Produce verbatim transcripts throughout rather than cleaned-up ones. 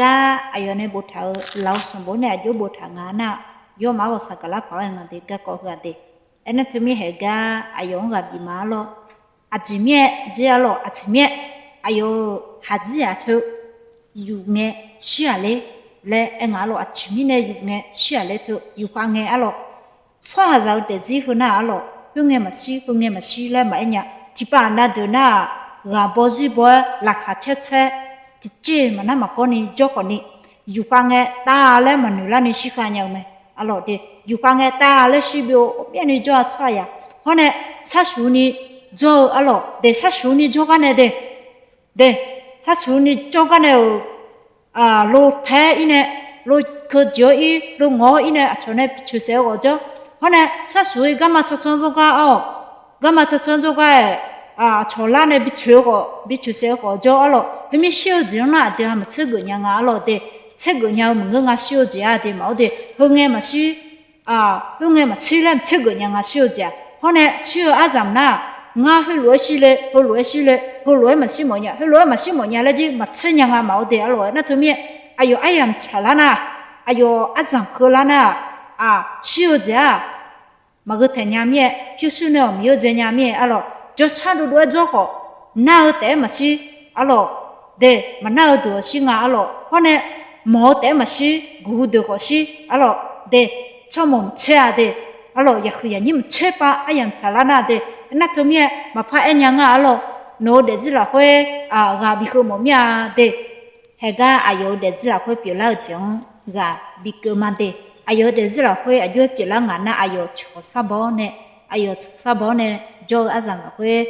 Gar aqyawf nae boftaq-eu lafov sanqbof nae aqjox boftaq nga nar, yawmaf-anr ghawqshaq gaqlar paq-aer nga de garkawv heu-aq de. Aernar teumirnae haeq gar aqyawf-anr ghaq bif ma arlawr. Aqjeq mirnae jir arlawr, aqjeq mirnae aqyawf-euq haqjir-aq teu yuf ngae shir-aq ler laer aer nga arlawr. Aqjeq mirnae yuf ngae shir-aq ler teu yufkhav ngae arlawr. Tsawrhaqzaq-eu daefzir heu nar arlawr, khoerngae maqshir heungae maqshir laer maqaer nya. Tiqpav nav deuq nar-aq, ghaq baw zir baw-aer laqkhaq caer caer tiqjeq maqnar maqgawr ni jawr khawf ni, yufkhav ngae tav laer maqnoeq larni shirkhav nya-eu mae. Arlawr de, yufkhav ngae tav laer shir byov ghawqmyani jawr-a tsawrhaq yaq. Hawr nae sharsuq ni jawr-eu arlawr de, sharsuq ni jawr gar nae de, de, sharsuq ni jawr gar nae-euq lo tae-aer ir nae, lo keujeq-awr ir, lo ngawq-awr ir nae aqcawq nae bi coeqsaef-eu ghawq jawr. Hawr nae sharsuq-eu garma cancan jawrgar arlawr, garma cancan jawrgar-aer aqcawq lar nae bi coeq-eu khawf bi coeqsaef-eu khawf jawr arlawr. Heumir shir-eu jeq-anr nar aqdui ha maqtser geuf nya nga arlawr de. Tser geuf nya-eu maqngeur nga shir-eu jeq-aq de maqawr de. Heungae maqshir, khoerngae maqshir laer maqtser geuf nya nga shir-eu jeq-aq. Hawr nae shir-eu aryamq nar-aq, ngar heulof-aer shir le, heulof-aer shir le, heulof-aer maqshir mawf nya, heulof-aer maqshir mawf nya laer jir maqtser nya nga maqawr de arlawr. Aernar teumirnae aqyawf aryamq tsaqlar nar-aq, aqyawf aryamq keuvlar nar-aq, shir-eu jeq-aq maqgheu taeq nya mir-aer, pyurshuir nae-awq miq-eu dzae nya mir-aer arlawr. Jawrshar dovdov-aer jawr khawf, nar-eu taef-aer maqshir arlawr de, maqnar-eu deuq-awq shir nga arlawr. Hawr nae mawq-eu taef-aer maqshir, guq-eu deuq khawf shir arlawr de, tsawrmawq maqtser-a de, arlawr yaqhuiq yaqnyir maqtser pav aryamq tsaqlar nar de. Aernar teumirnae maqpar aer nya nga arlawr. Nawq-eu daefzir lafkhoer ghaq bikeuv mawf mir-a de. Haeq gar aqyawf-euq daefzir lafkhoer pyeuflar-eu jeq-anr ghaq bikeuv ma de. Aqyawf-euq daefzir lafkhoer aqjox-aer pyeuflar ngaq nar aqyawf cawq sar baw-awr nae, aqyawf cawq sar baw-awr nae jawr-eu aryamq lafkhoer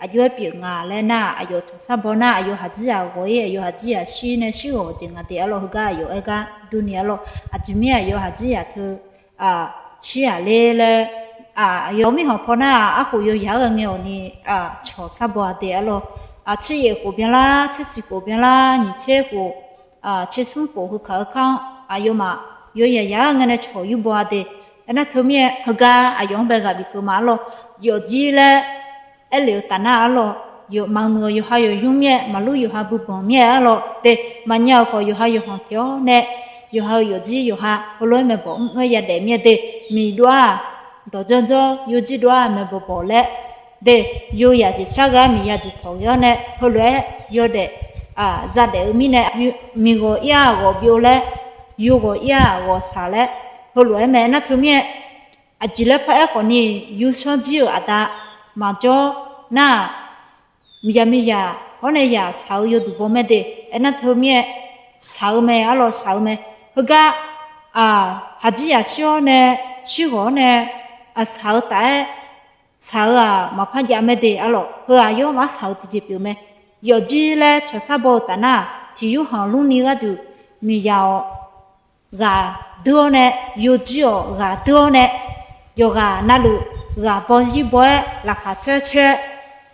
aqjox-aer pyeuf nga laer nar, aqyawf cawq sar baw nar aqyawf haqjir yaq ghawq-ir, aqyawf haqjir yaq shir nae shir ghawq jeq nga de arlawr. Heugar aqyawf aer gar durni arlawr. Aqjeq mirnae aqyawf haqjir yaq teu shir-aq ler laer, aqyawf mirkhanq paw nar-aq, arkhof yawyaq-aer ghae ngae-awq ni cawq sar baw-a de arlawr. Tser yaef khof byanlar, tser siq khof byanlar, nyiq tser khof, tser smr khof heukaq-eu kar-anr aqyawfmaf yawyaq yaq-aer ngae nae cawq yur baw-a de. Aernar teumirnae heugar aqyawf-anr bae ghaq bikeuv ma arlawr. Yawfjir laer aerlef-eu taf nar arlawr, maqmuiq-awq yawqha yawqnymr mir-aer, maqlur yawqha buibanq mir-aer arlawr de, maqnya-euq khawf yawqha yawqhanq teq-awr nae, yawqha-euq yawfjir yawqha heulof-aer maeqbawq mr-aer yadaef mir-aer de, miqdov-aq dawq jawrjawr, yawjir dov-aq maeqbawq bawq laer de, yawyaq jeq shar ghae-aer miqya jeq tawq ghae-awr nae heulof-aer yawdaef zadaef-eu mirnae, miqghawq ir-aq ghawq byov laer, yawghawq ir-aq ghawq shaq laer, heulof-aer mae. Aernar teumirnae aqjeq laer paraer khawf ni, yawshawr jir-euq aqda maqjawr nar-aq, miqyaq miqyaq hawr nae yaq shaq-eu yawduq baw mae de. Aernar teumirnae shaq-eu mae arlawr, shaq-eu mae. Heugar haqjir yaq shir-awr nae, shir ghawq-awr nae shaq-eu taf-aer shaq-eu-aq maqpar jav mae de arlawr. Heu-aq yawr maqshaq-eu tiqjeq pyeuf mae. Yawfjir laer cawq sar baw-eu taf nar-aq, tiq yurkhanq lmrni gharduq miqyaq-awq ghaq deur-awr nae, yawjir-awq ghaq deur-awr nae, yawqghaq navluf ghaq baw zir baw-aer laqkhaq caer caer,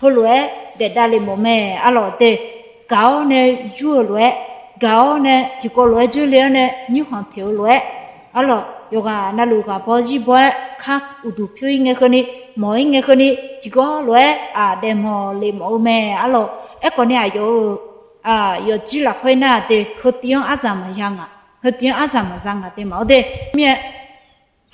heulof-aer daef davlef mawf mae arlawr de. Gaq-awr nae yur-eu lof-aer, gaq-awr nae tiqkawv lof-aer dzoerle-awr nae nymrkhanq teq-eu lof-aer arlawr, yawqghaq navluf ghaq baw zir baw-aer kar uqduq pyur-ir ngae keuvni, mawq-ir ngae keuvni, tiqkawv lof-aer aqdaef mawq lef mawf-eu mae arlawr. Aerkhawf ni aqyawf-euq yawfjir lafkhoer nar-aq de, heutiv-anr aryamq maqya ngaq, heutiv-anr aryamq maqza ngaq de maqawr de. Mirnae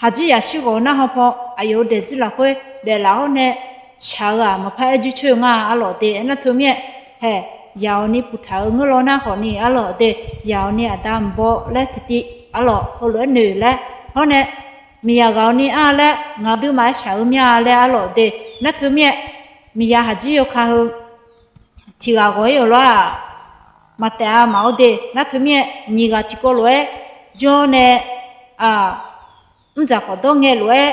haqjir yaq shir ghawq nar hawpaw aqyawf-euq daefzir lafkhoer daeflaf-awr nae shaq-eu-aq maqpar aer jircoer-eu nga arlawr de. Aernar teumirnae haeq yaq-awq ni puqtaq-eu ngeur law nar khawf ni arlawr de, yaq-awq ni aqda mqbaw laer tiqtiv arlawr heulof-aer noeq laer hawr nae, miqyaq ghaq-awq ni ar laer ngaq duimaf-aer shaq-eu mir-a laer arlawr de. Nar teumirnae miqyaq haqjir yawkaq heu tiq ghaq ghawq-ir-euq lawr-aq, maqtaef-a maqawr de. Nar teumirnae nyiq ghaq tiqkawv lof-aer jawr nae mrdzaq khawf dawr ngae lof-aer,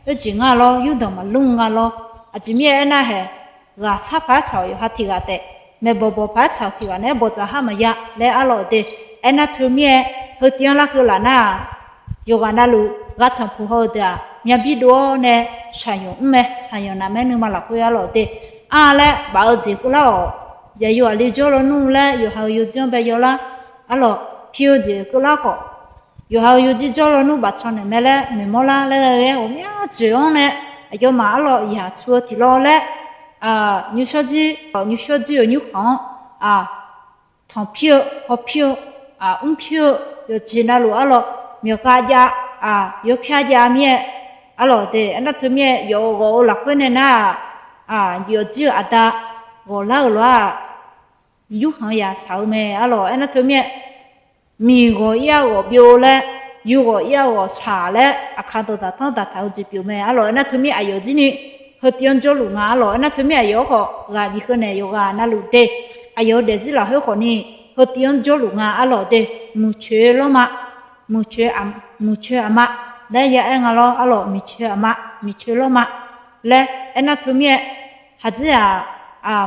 oerjeq nga lawr, yurdanq maqlmr nga lawr. Aqjeq mirnae aernar haeq, ghaq sar paq-aer tsaq-awq yawqha tiq ghaq taef, maeqbawq bawq paq-aer tsaq-awq tiq ghaq naeq-aer bawqdzaq har maqya laer arlawr de. Aernar teumirnae heutiv-anr larkeuv laf nar-aq, yawqghaq navluf ghaq tanqpuq haw-eu deuq-aq myavbir dov-awr nae shaqyanq mr mae, shaqyanq naq mae nuima lafkhoer arlawr de. Ar laer baf-eu jeq keuvlar-awq. Yaqyo aqli jawr lawnmr laer yawqha-euq yawjir-anr bae yawlar arlawr, pi-eu jeq keuvlar khawf, yawqha-euq yawjir jawr lawnmr bafcan naeq mae laer noeqmawr lar laer ghae-aer ghawqmya jeq-anr nae aqyawfmaf arlawr yaq tsu-eu tiq lawr laer, nymrshawr jir, nymrshawr jir-euq nymrkhanq-anr tanqpir-eu hawpir-eu mrpir-eu yawqjeq navluf arlawq myawqghav jav, yawpyar jav mir-aer arlawq de. Aernar teumirnae yawf ghawq-eu lafkhoer nae nar-aq, yawfjir-euq aqda ghawqlar-euq lof-aer yurkhanq yaq shaq-eu mae arlawq. Aernar teumirnae miqghawq ir-a ghawq byov laer, yurghawq ir-a ghawq shaq laer, aqkar dawqdaq tanr daqtaq-eu jeq pyeuf mae arlawq. Aernar teumir aqyawf jir ni heutiv-anr jawrluf nga arlawq. Aernar teumir aqyawf-anr khawf ghaq bifkeuv naeq yawqghaq navluf de. Aqyawf-euq daefzir lafkhoer khawf ni heutiv-anr jawrluf nga arlawq de. Muiqcoeq lawrma, muiqcoeq aqma laer ya aer nga lawr arlawq. Miqcoeq aqma, miqcoeq lawrma laer aernar teumirnae haqdzir-aq,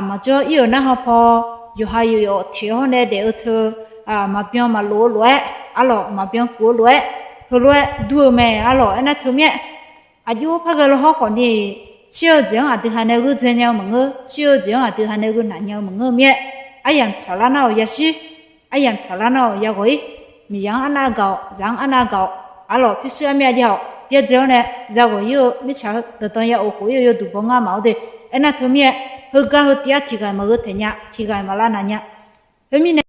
maqjawr ir-euq narhaq paw yawqha yawq teq-awr nae daef-eu teu maqbyan maqlof-eu lof-aer arlawq, maqbyan kuf-eu lof-aer heulof-aer dur-eu mae arlawq. Aernar teumirnae aqjox par ghae lawhawr khawf ni, shir-eu jeq-anr aqdui ha nae gheudzae nya-eu maqngeur, shir-eu jeq-anr aqdui ha nae gheunaq nya-eu maqngeur mir-aer, aryamq tsaqlar nar-awq yashir, aryamq tsaqlar nar-awq yaghawq ir. Miqyaer-anr arnav gaq-awq, zaq-anr arnav gaq-awq arlawq. Pyurshuir armyav jav-awq byaerdzae-awr nae yaghawq ir-eu mirtsaq-eu dawqdan ya of khof ir-eu yawduq baw ngar maf-awr de. Aernar teumirnae heugar heu tiv-ar tiqghaq maqgheu taeq nya, tiqghaq maqlav naq nya. Khoermirnae